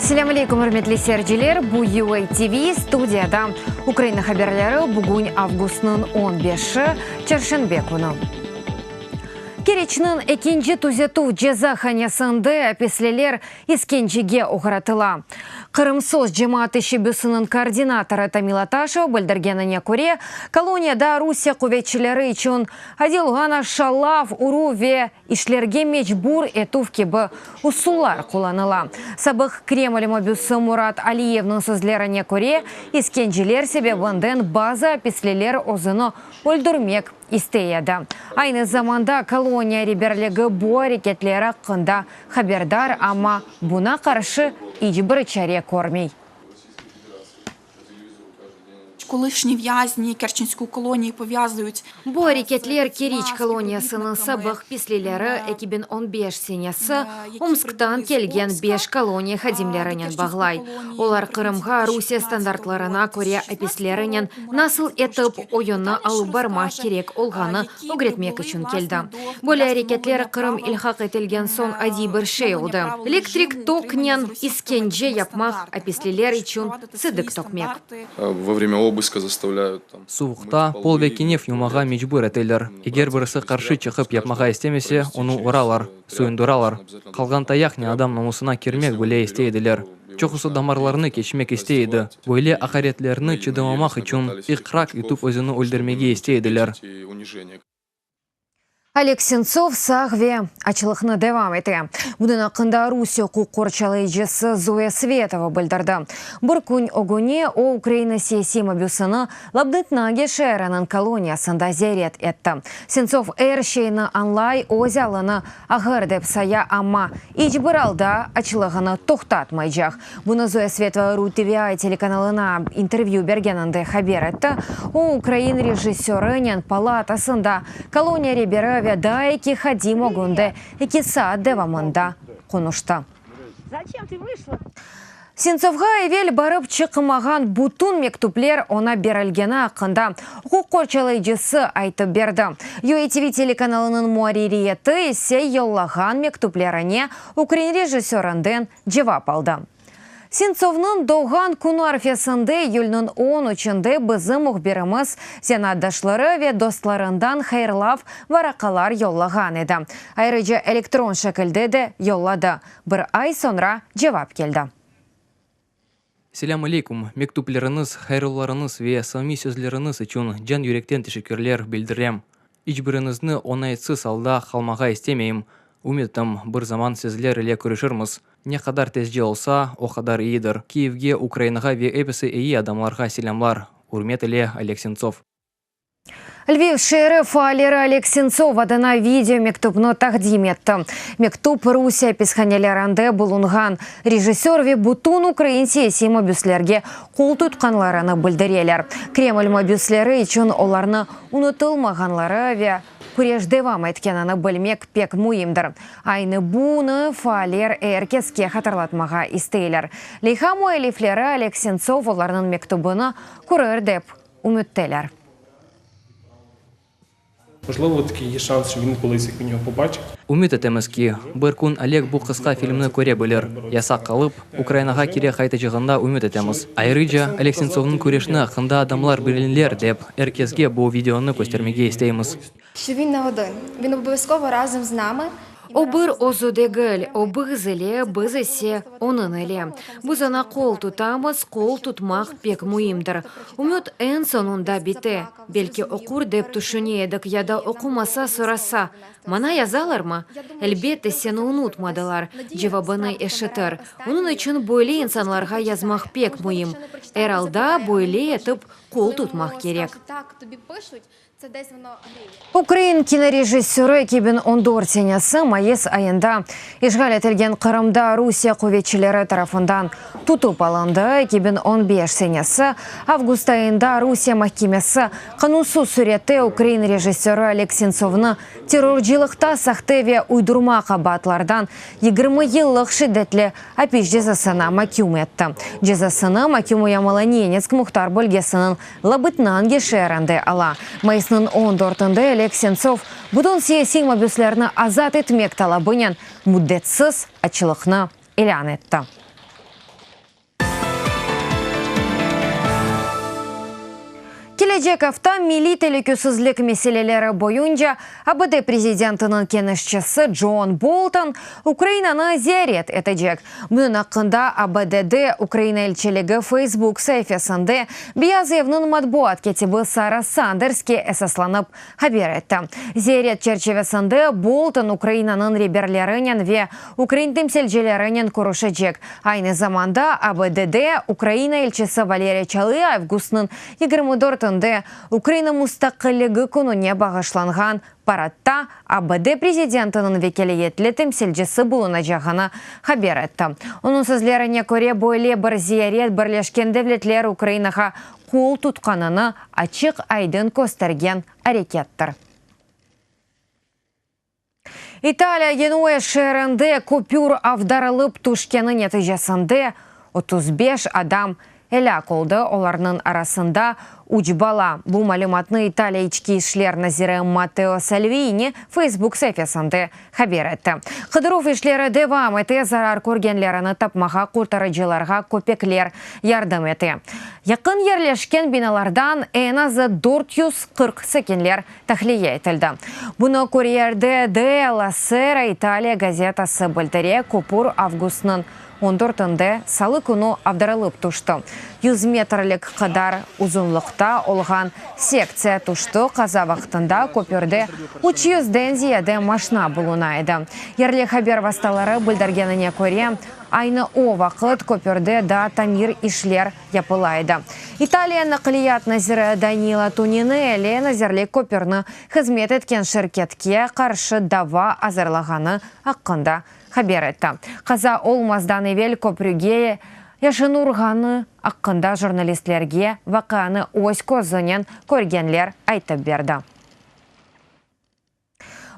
Selâm aleykum, ürmetli seyirciler! Bu UA TV, studiyada Ukraina haberleri, bugün avgustnıñ on beşi, çarşenbe künü. Keriçniñ ekinci tüzetüv cezahanesinde apisliler iskencege oğratıla. Qırımsos cemaat teşebbüsiniñ koordinatorı Tamila Taşeva bildirgenine köre, koloniyada Rusiye quvetçileri içün adiy olğan aşalav, uruv ve işlerge mecbur etüv kibi usullar qullanıla. Sabıq Kreml mabüsi Murat Aliyevniñ sözlerine köre, iskenceler sebebinden bazı apisliler özüni öldürmek istey edi. Aynı zamanda koloniya reberligi bu areketler aqqında haberdar, amma buna qarşı iç bir çare körmey. Kolışni vyazni Kerçenskoy koloniyi povyazuyut. Bu areketler Keriç koloniyasınıñ sabıq pislileri 2015 senesi Omsktan kelgen beş koloniya hadimlerinen bağlay. Olar Qırımğa Rusiye standartlarına köre apislerinen nasıl etip oyunnı alıp barmaq kerek olğanı ögretmek içün keldi. Böyle areketler Qırım ilhaq etilgen soñ adiy bir şey oldı. Elektrik toknen iskence yapmaq, apisliler içün sidik tökmek. Suvuqta pol ve kenef yuvmağa mecbur eteler. Eger birisi qarşı çıqıp yapmağa istemese, onı uralar, soyunduralar. Qalğan tayaqnen adam namusına kirmek bile istey ediler. Çoqusı damarlarnı keçmek istey edi. Böyle aqaretlerni çıdamamaq içün iqrak yutıp özüni öldürmege istey ediler. Oleg Sentsov sağ ve açlıqnı devam ete. Bunıñ aqqında Rusiye uquq qorçalayıcısı Zoya Svetova bildirdi. Bir kün ögüne o, Ukraina siyasiy mabüsini Labnıtnage şeeriniñ koloniyasında ziyaret etti. Sentsov er şeyni añlay, öz alını ağır dep saya, amma iç bir alda açlığını toqtatmaycaq. Bunı Zoya Svetova Ru TVI telekanalına intervyü bergeninde haber etti. O, ukrain rejissörınen palatasında koloniya reberi ve daa eki hadim ögünde eki saat devamında qonuştı. Sentsovğa evel barıp çıqmağan bütün mektüpler oña berilgeni aqqında uquq qorçalayıcısı aytıp berdi. UATV telekanalınıñ muarririyeti ise yollağan mektüplerine ukrain rejissörından cevap aldı. Sentsovnıñ doğğan künü arfesinde, iyülniñ on üçünde bizim mühbirimiz zenaatdaşları ve dostlarından hayırlav varaqalar yollağan edi. Ayrıca elektron şekilde de yolladı. Bir ay soñra cevap keldi. Selâm aleyküm! Mektüpleriñiz, hayırlavlarıñız ve samimiy sözleriñiz içün can-yürekten teşekkürler bildirem. İç biriñizni oñaytsız alda qalmağa istemeyim. Ümüt etem, bir zaman sizler ile körüşirmiz. Ne qadar tezce olsa, o qadar iyidir. Kiyevge, Ukrainağa ve episi eyi adamlarğa selâmlar. Ürmet ile, Oleg Sentsov. Lviv şeeri faalleri Oleg Sentsov adına video mektüpni taqdim etti. Mektüp Rusiye apishanelerinde bulunğan rejissör ve bütün ukrain siyasiy mabüslerge qol tutqanlarını bildireler. Kreml mabüsleri içün olarnı unutılmağanları ve küreş devam etkenini bilmek pek müimdir. Aynı bunı faaller er keske hatırlatmağa isteyler. Leyha müellifleri Oleg Sentsov olarnıñ mektübini körer dep ümütteler. Ümüt etemiz ki, bir kün Oleg bu qısqa filmni köre bilir, yasaq qalıp, Ukrainağa keri qaytacağında ümüt etemiz. Ayrıca, Oleg Sentsovnıñ küreşni aqqında adamlar bilinler dep, er kesge bu videonı köstermege isteymiz. O bir özü degil, o biz ile, biz ise onıñ ile. Biz oña qol tutamız, qol tutmaq pek müimdir. Ümüt eñ soñunda bite. Belki oqur dep tüşüne edik ya da oqumasa sorasa, Maña yazalarmı? Elbette, seni unutmadılar, cevabını eşitir. Onıñ içün böyle insanlarğa yazmaq pek müim. Er alda böyle etip qol tutmaq kerek. Ukrain kinorejissörı 2014 senesi mayıs ayında işğal etilgen Qırımda Rusiye quvetçileri tarafından tutıp alındı. 2015 senesi avgust ayında Rusiye mahkemesi qanunsız sürette ukrain rejissörı Oleg Sentsovnı terrorcılıqta sahte ve uydurma qabaatlardan 20 yıllıq şiddetli apis cezasına maküm etti. Cezasını maküm Yamalo-Nenetsk muhtar bölgesiniñ Labıtnangi şeerinde ala. Mayısnıñ on dörtünde Oleg Sentsov bütün siyasiy mabüslerni azat etmek talabınen müddetsiz açlıqnı ilân etti. Kelecek afta milliy telükesizlik meseleleri boyunca ABD prezidentiniñ keñeşçisi John Bolton Ukrainanı ziyaret etecek. Bunıñ aqqında ABDde Ukraina elçiligi Facebook saifesinde Beyaz Evniñ matbuat kâtibi Sara Sanderske esaslanıp haber etti. Ziyaret çerçivesinde Bolton Ukrainanıñ reberlerinen ve ukrain temsilcilerinen körüşecek. Aynı zamanda ABDde Ukraina elçisi Valeriya Çalıy avgustnıñ 24-inde Ukraina Mustaqilligi kününe bağışlanğan paradta ABD prezidentiniñ vekâliyetli temsilcisi bulunacağını haber etti. Onıñ sözlerine köre, böyle bir ziyaret Birleşken Devletler Ukrainağa qol tutqanını açıq-aydın köstergen arekettir. İtaliya Genuya şeerinde köpür avdarılıp tüşkeni neticesinde 35 adam elâk oldı, olarnıñ arasında üç bala. Bu malümatnı İtaliya İçki işler naziri Matteo Salvini Facebook saifesinde haber etti. Qıdıruv işleri devam ete, zarar körgenlerini tapmağa qurtarıcılarğa köpekler yardım ete. Yaqın yerleşken binalardan eñ azı 440 sakinler tahliye etildi. Bunı Corriere della Sera İtaliya gazetası bildire, köpür avgustnıñ on dörtünde, salı künü avdarılıp tüşti. Yüz metrlik qadar uzunlıqta olğan sektsiya tüşti, qaza vaqtında köpürde üç yüzden ziyade maşna buluna edi. Yerli haber vastaları bildirgenine köre, aynı o vaqıt köpürde daa tamir işler yapıla edi. İtaliya naqliyat naziri Danilo Toninelli nazirlik köpürni hızmet etken şirketke qarşı dava azırlağanı aqqında haber etti. Qaza olmazdan evel köprüge yaşın urğanı aqqında jurnalistlerge vaqianı öz közünen körgenler aytıp berdi.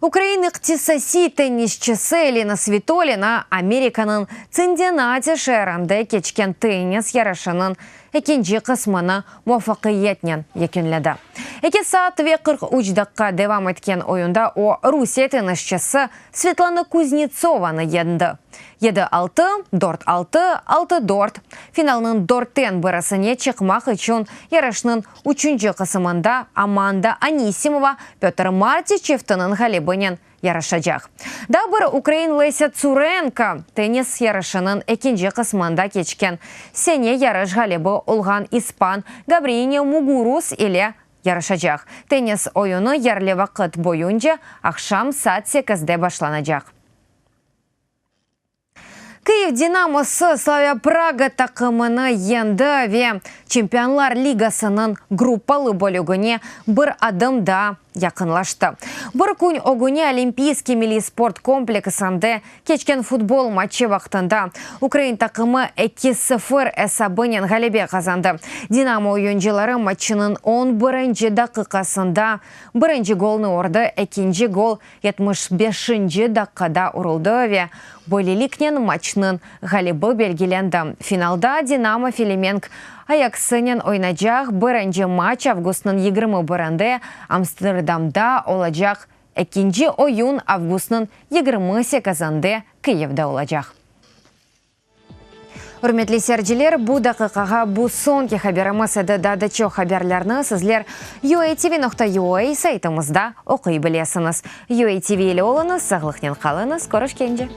Ukrain ihtisasiy tennisçisi Elina Svitolina Amerikanıñ Tsinsinati şeerinde keçken tennis yarışınıñ ekinci qısmını muvafaqiyetnen yekünledi. Eki saat ve 43 daqqa devam etken oyunda o, Rusiye tennisçisi Svetlana Kuznetsovanı yeñdi, 7-6, 4-6, 6-4. Finalnıñ dörtten birisine çıqmaq içün yarışnıñ Üçünci qısımında Amanda Anisimova Pötr Martiç çiftiniñ ğalibinen yarışacaq. Daa bir ukrain Lesâ Tsurenko tennis yarışınıñ ekinci qısmında keçken sene yarış ğalibi olğan ispan Gabriine Muguruz ile yarışacaq. Tennis oyunı yerli vaqıt boyunca aqşam saat sekizde başlanacaq. Kyiv Dinamosı Slavia Praga taqımını yeñdi ve Çempionlar Ligasınıñ gruppalı bölügine bir adım daa yaqınlaştı. Bir kün ögüne Olimpiyskiy milliy sport kompleksinde keçken futbol matçı vaqtında ukrain taqımı 2-0 esabınen ğalebe qazandı. Dinamo oyuncıları matçınıñ on birinci daqiqasında birinci golnı urdı, ekinci gol Yetmiş beşinci daqqada uruldı ve böyleliknen maçnıñ ğalibi belgilendi. Finalda Dinamo Felemenk Ayaksınen oynaycaq, birinci maç avgustnıñ 21-inde Amsterdamda olacaq, ekinci oyun avgustnıñ 28-inde Kıyivde olacaq. Ürmetli seyirciler, bu daqiqağa bu soñki haberimiz edi. Daa da çoq haberlerni sizler UATV.UA saytımızda oquy bilesiñiz. UATV ile oluñız, sağlıqnen qalıñız, körüşkence!